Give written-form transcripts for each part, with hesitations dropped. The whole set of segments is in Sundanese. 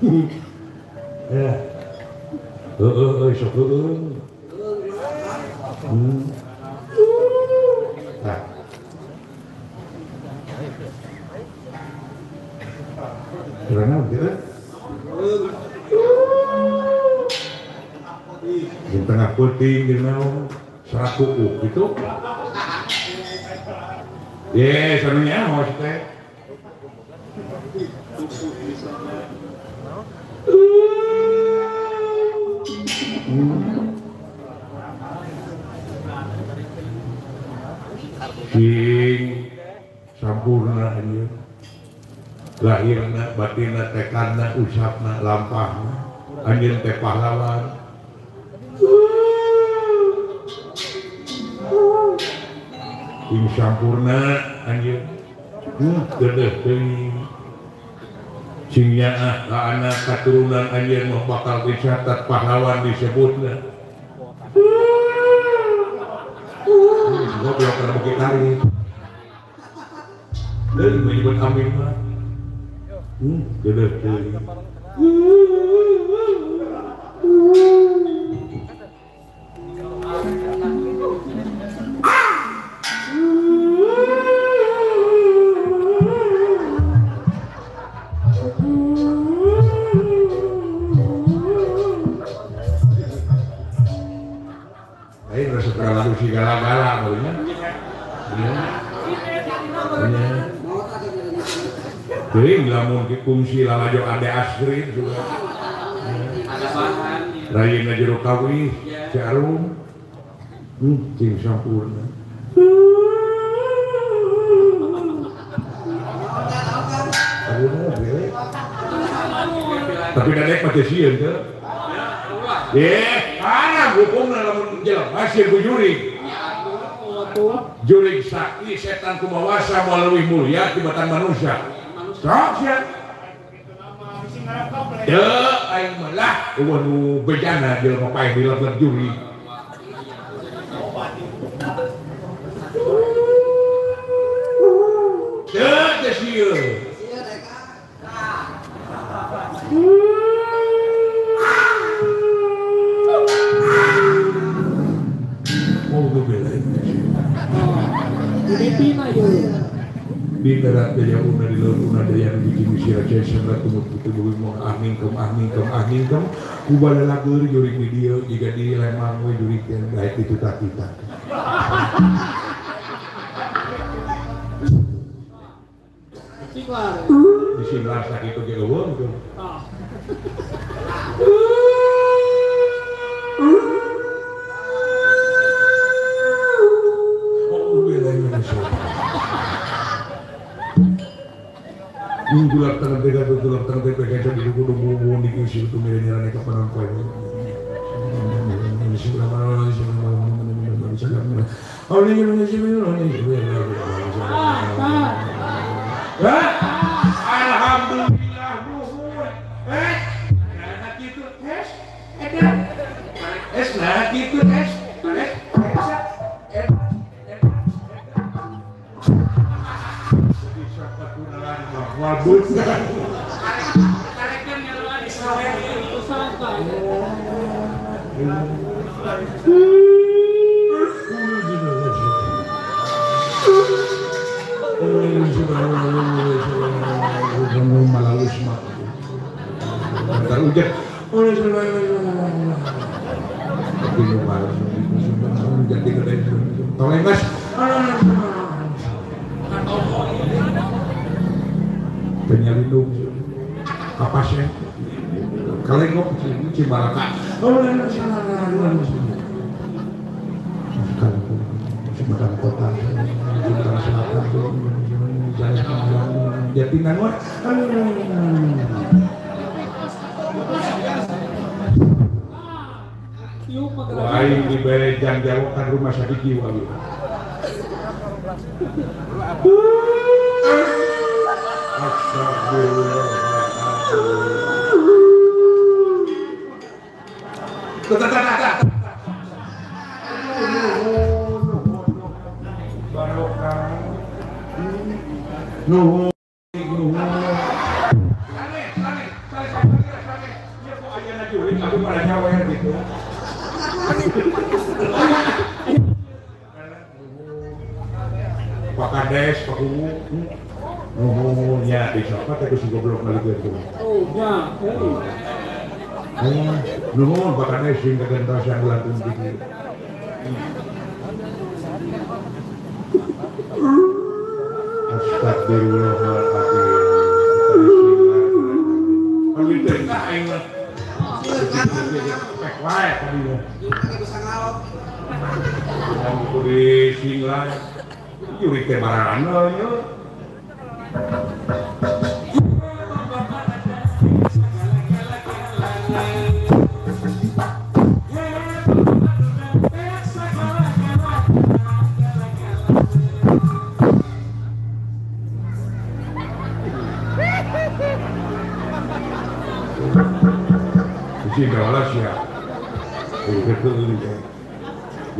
Ya. Heeh sok heueuh. Nah. Karena dia di tengah peuting di naon serakuuk gitu. Ye, sanunya host teh. Sing sampurna ieu. Lahirna, batinna, tekadna, usapna, lampahna, anjeun teh pahlawan. Sing sampurna anjeun. Geudeuh teuing. Sing nyaah ka anak katurunan anjeun mah bakal dicatat pahlawan disebutna. Goblok kana beuki tarik. Deui menyebut amin mah. Geudeuh teuing. Lain rasa terlalu si gala-gala barunya. Iya. Teuing lamun kungsi lalajo ade asri juga. Ada bahan. Rayina jero kawih, Ciarum. Cing sampurna. Tapi dadek mah teu sieun teu. Haram hukumna lamun jelema sieun ku jurig. Jurig sakti setan kumawasa moal leuwih mulia tibatan manusia. Sok sia. Teu aing mah lah eueuh nu bejana jelema paeh dilebet jurig. Teu teu sieun. Di darat daya una di laut una daya di biji sira cesen tumut putih bumi moh ahning kem ahning kem kubala lagur jurig di dieu jiga di Lembang we jurig teh baik itu tak kita. Di singlar sakitu ge eueuh gitu. Tulak tangan tega, tulak tangan tega, kaca di kudu bubu di kursi itu milenial nek kapan poe. Alhamdulillah nuhun. Nah kitu es, eta. Es nah kitu es. Wabut. Tarekan nyawa di sawer tersangka. Penyelindung apa sih? Kalengok Cimalaka. Sumedang Kota, Sumedang Selatan, Jatinangor. Lain diberi jang jawakan rumah sakit jiwa. Nuhun. pada nyawer gitu. Pak Kades, Pak Kuwu, nuhunnya disapa tapi si goblok balik gitu. Oh, ya, nuhun Pak Kades sing kagentosan bulan gitu. Astagfirullahaladzim. Pek wae tadi. Kudu singlan. Jurik teh barana nya.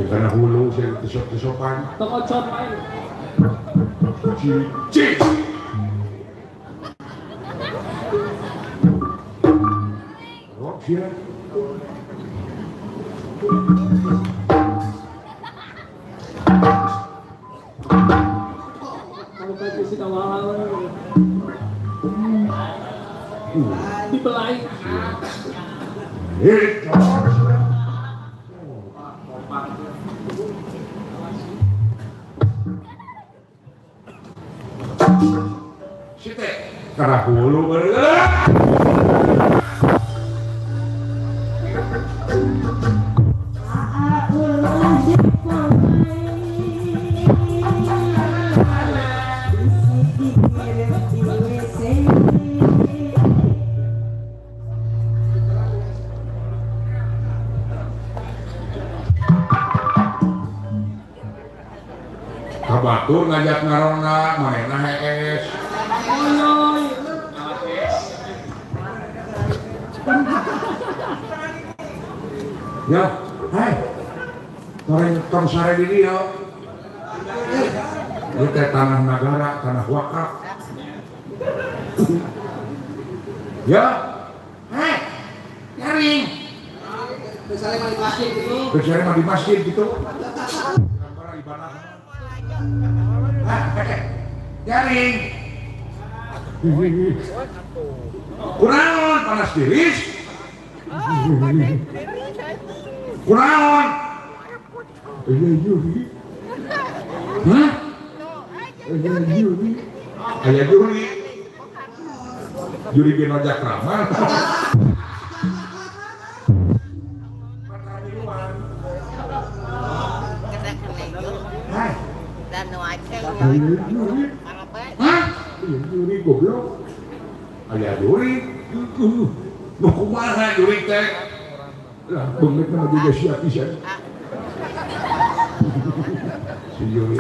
Karena hulu saya tesok-tesokan. Tokocot main. Cici. Rok sia. Kalau kayak sih awal-awal. Dibelai. Karena hulu kabatur ngajak ngarona manehna hees. Ya, hai. Toreng tong sare di dieu. Ieu teh tanah nagara, tanah wakaf. Ya. Hai. Nyaring. Besare mah di masjid gitu. Besare mah di masjid gitu. Nagara ibadah. Hah, nyaring. Kunaon panas tiris? Kunaon? Aya juri. Hah? Aya juri. Aya juri. Juri bin ojak ramal. Hah? Aya juri goblok. Aya juri. Nu kumaha juri teh? Lah beungeut mah juga siap pisan. Si juri.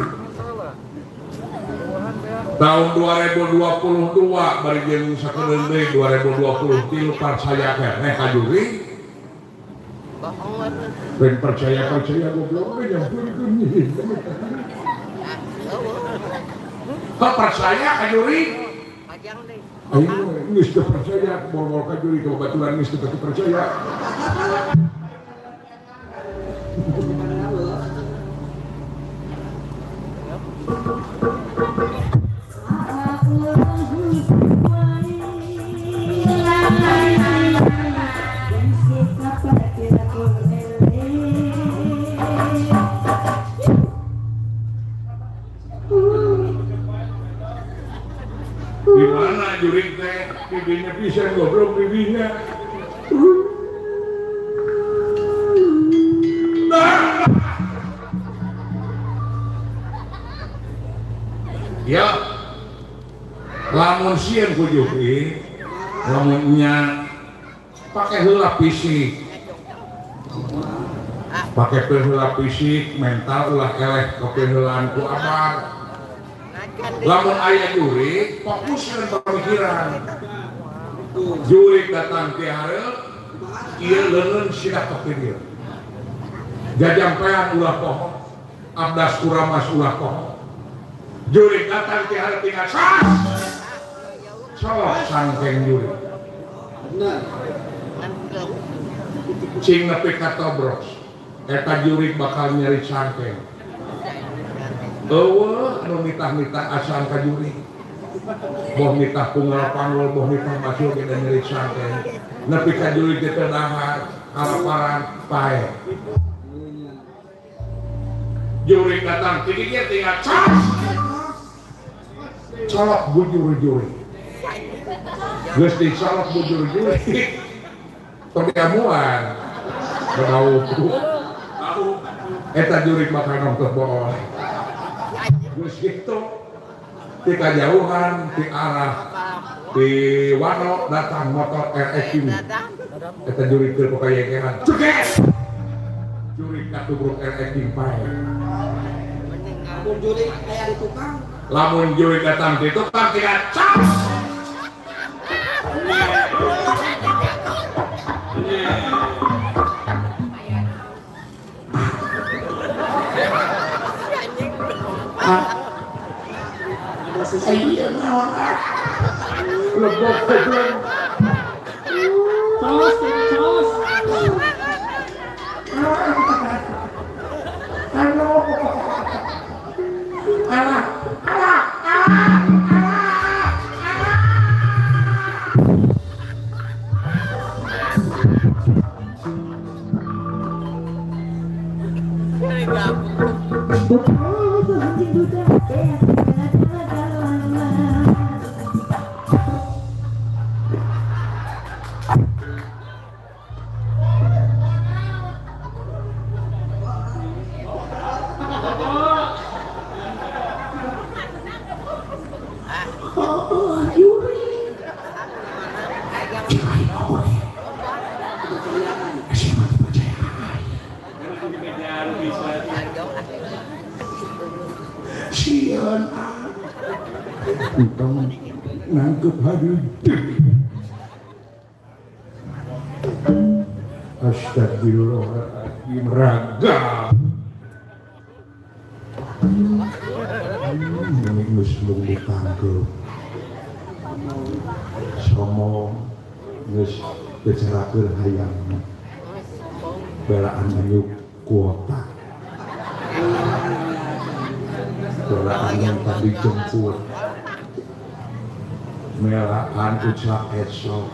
Tahun 2022 bari jeung sakedeung deui 2023 percaya keneh ka juri. Ben percaya-percaya goblok we nyampeurkeun. Kok percaya ka juri? Ayo geus teu percaya bol-bol ka juri ka babaturan geus teu percaya. Di mana jurik teh? Bibinya pisan goblok bibinya. Ya, lamun sieun ku jurik, lamun nya pake heula fisik. Pake heula fisik, mental ulah eleh kapeheulaan ku abang. Lamun aya jurik, fokus kana pamikiran. Jurik datang ti hareup, ieu leungeun siga kapikir. Jajampean ulah poho, abdas kuramas ulah poho. Jurik datang ti hareup tinggal sas. Sok sangkeng jurik. Cing nepi ka tobros. Eta jurik bakal nyeri cangkeng. Eueuh nu mitah-mitah asan ka jurik. Boh mitah punggal panggul, boh mitah masuk ge nyeri cangkeng. Nepi ka jurik teh teu dahar, kalaparan paeh. Jurik datang ti dieu tinggal cas. Colok bujur jurik. Geus dicolok bujur jurik. Tong diamuan. Bau. Eta jurik bakal nongtos bool. Geus kitu ti kajauhan ti arah ti Wano datang motor RX ini. Eta jurik teu pakayekeran. Ceges. Jurik katubruk RX king pae. Lamun jurik aya di tukang. Lamun jurik datang di tukang tinggal cas. Lebok goblok. Terus terus. Halo. Alah, alah, alah, alah, alah. Entong nangkep hari. Astagfirullahaladzim, ragam. Ini geus mung ditangkep. Somo geus bicarakeun hayangna. Belaan nyuk kuota. Belaan yang tadi jemput. Melaan ucap esok.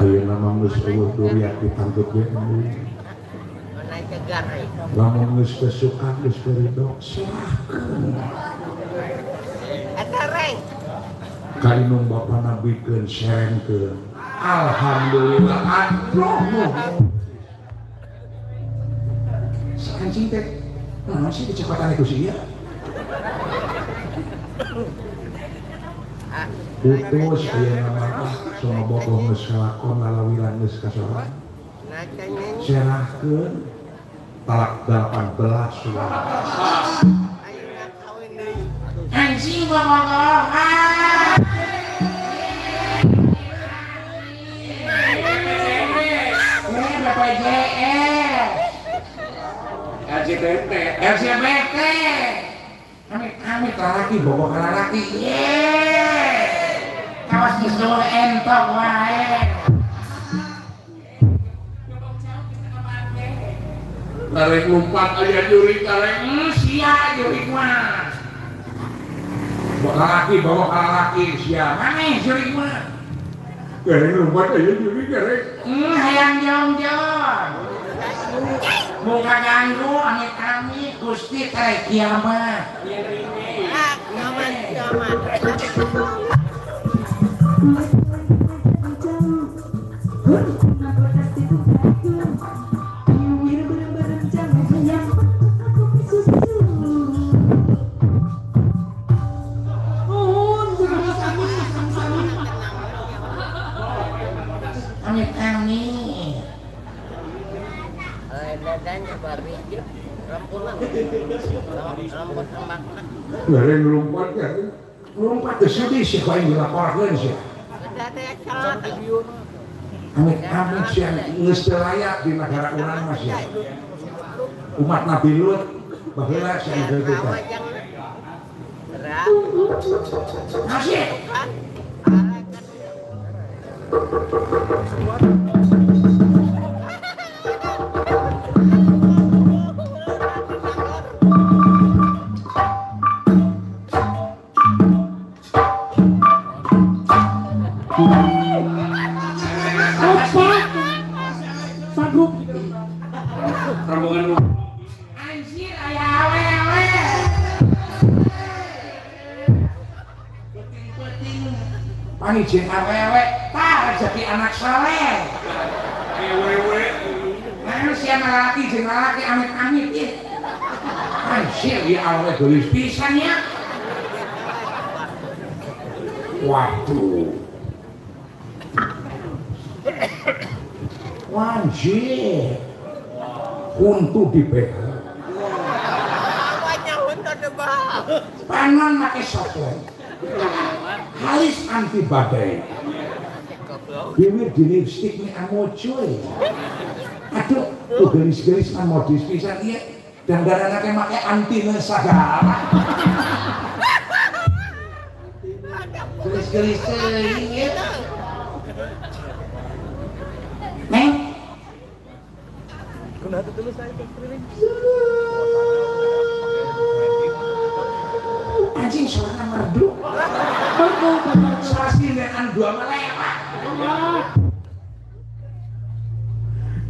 Ayeuna mah geus eueuh duriat ditangkep ge euy. Lamun geus kesuka geus beridok serahkeun. Ka inung bapa nabikeun serengkeun. Alhamdulillah aduh. Anjing teh naon sih kecepatan itu sih ya? Putus ayeuna mah sono bogoh geus kalakon lalawilan geus kasorang. Serahkeun talak 18 suara. Anjing bogoh. LCBT, LCBT. Kami lalaki bogoh lalaki. Yeay. Kawas geus eueuh entok wae. Tarik lompat aya jurik tarik sia jurik mah. Bawa lalaki bawa lalaki sia maneh jurik mah. Gareng lompat aya jurik gareng. Hayang jong-jong. Muka ganggu amit-amit Gusti tarik kiamat. Amit-amit. Gareng lompat kan? Lompat teu sedih sih ku aing dilaporkeun sih. Amit-amit sih geus teu layak di negara urang mah sih. Umat Nabi Lut Baheula sia gitu teh. Masih. Sanggup. Rombongan anjir aya awewe. Penting-penting panggih jeung awewe tah rezeki anak saleh. Awewe. Nah sia lalaki jeung lalaki amit-amit ieu. Anjir ieu awewe geulis pisan nya. Waduh. Wanjir. Kuntu di BH. Panon make soplen. Halis anti badai. Bibir di lipstik nih amocuy. Aduh, tuh gelis-gelis modis pisan ieu. Dandanana teh make anti sagala. Gelis-gelis teuing ieu. Neng. Anjing suara merdu. Merdu Sasinean dua melewat.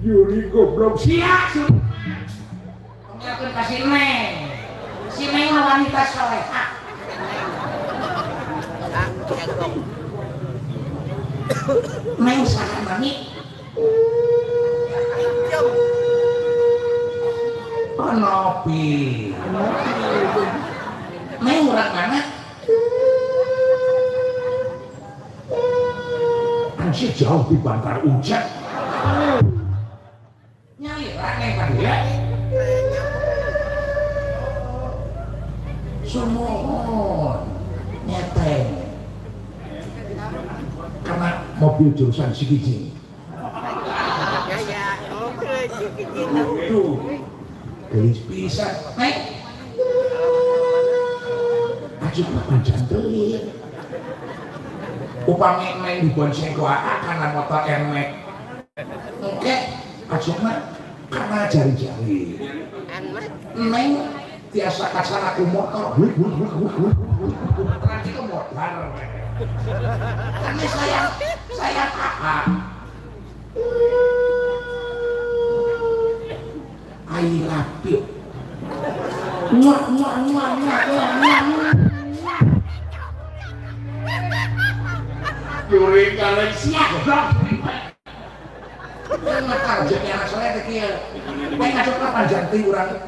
Yuri goblok sia. Ngelakuin kasih Neng. Si Neng wanita soleha. Neng saha mami? Oh, Nopi. Neng urang mana? Anjir jauh di Bantar Ujang. Nyalira neng tadi ya. Sumuhun nyeteng. Karena mobil jurusan Cikijing. Tuh, gelis pisan. Neng. Ajuk mah panjang teuing. Upami neng dibonceng ku aa kana motor emek. Engke ajuk mah kana jari-jari. Neng tiasa kasana ku motor. Wih wih wih wih wih. Terang itu modal. Karena saya kakak. I love you. Muah muah muah muah muah muah. Yuri kalau siap goblok. Ngetar jadi anak soleh teh kieu. Teh ngacokna panjang teh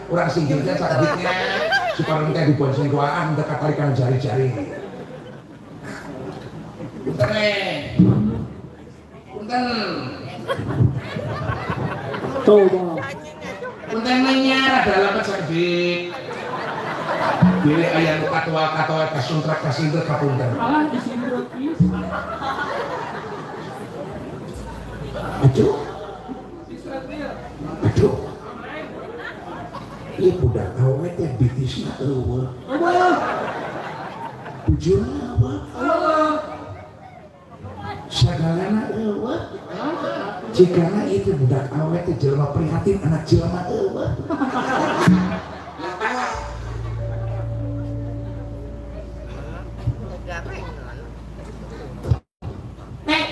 urang singgih teh sakitnya supaya teh dibonceng ku aan teh katarikan jari-jari. Punten eh. Punten. Coba. Punten nya rada lepet sakedik. Bilih aya nu katoa-katoa kasuntrak kasintet kapunten. Alah disindrot ieu. Aduh. Aduh. Ieu budak awewe teh bitisna eueuh. Eueuh. Bujurna eueuh. Eueuh. Sagalana eueuh. Jikana itu budak awewe teh jelema prihatin anak jelema eueuh. Nek.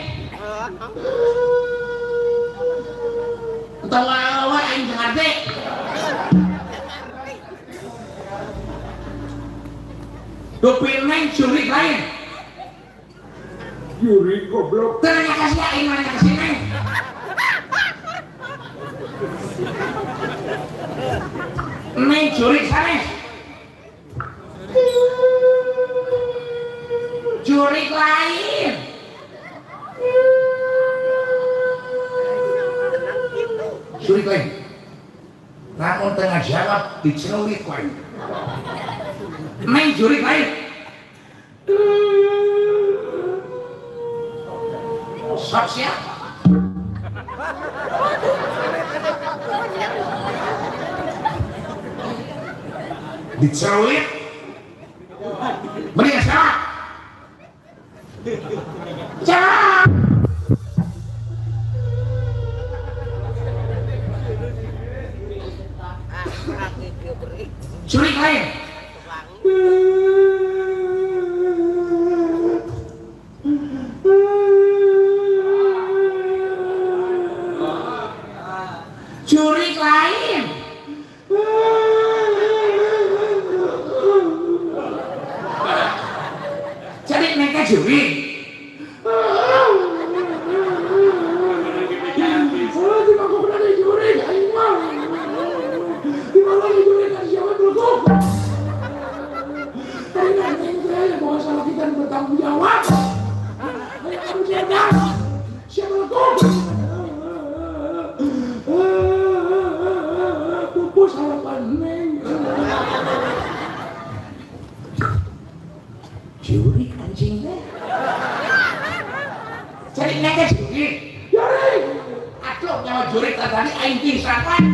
Entah wae aing teu ngarti. Dupi neng jurik lain. Jurik goblok. Teu nanya ka sia aing nanya ka si neng. Neng jurik sanes. Jurik lain. Jurik lain. Lamun teu ngajawab dicelurit ku aing. Neng jurik lain. Sok siap. Dicelulit. Mending salah. Salah. Jurik lain. Jurik lain. Jadi mereka jurik. Di mangkok ada jurik, aing mah. Di mana jurik siapa belum? Tapi neng teh bahwa salah kita bertanggung jawab. Ayo kamu siapa? Siapa belum? Pupus harapan neng. Jurik anjing teh. Cari neng teh jurik. Jurik. Aduh nyawa jurik tadi aing pingsan kan.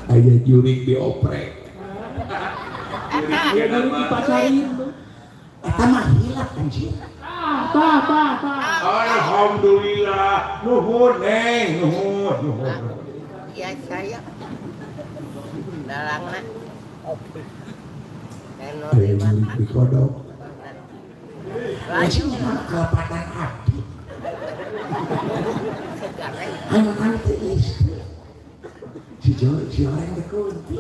Aya jurik dioprek. Ya dari dipacarin. Eta mah hilap anjir. Tah tah tah. Alhamdulillah. Nuhun neng, nuhun, nuhun. Ya saya. Dalangna. Aya jurik dikodok. Anjing mah kelepatan abdi. Anu anu teh istri. Si orang teh kunti.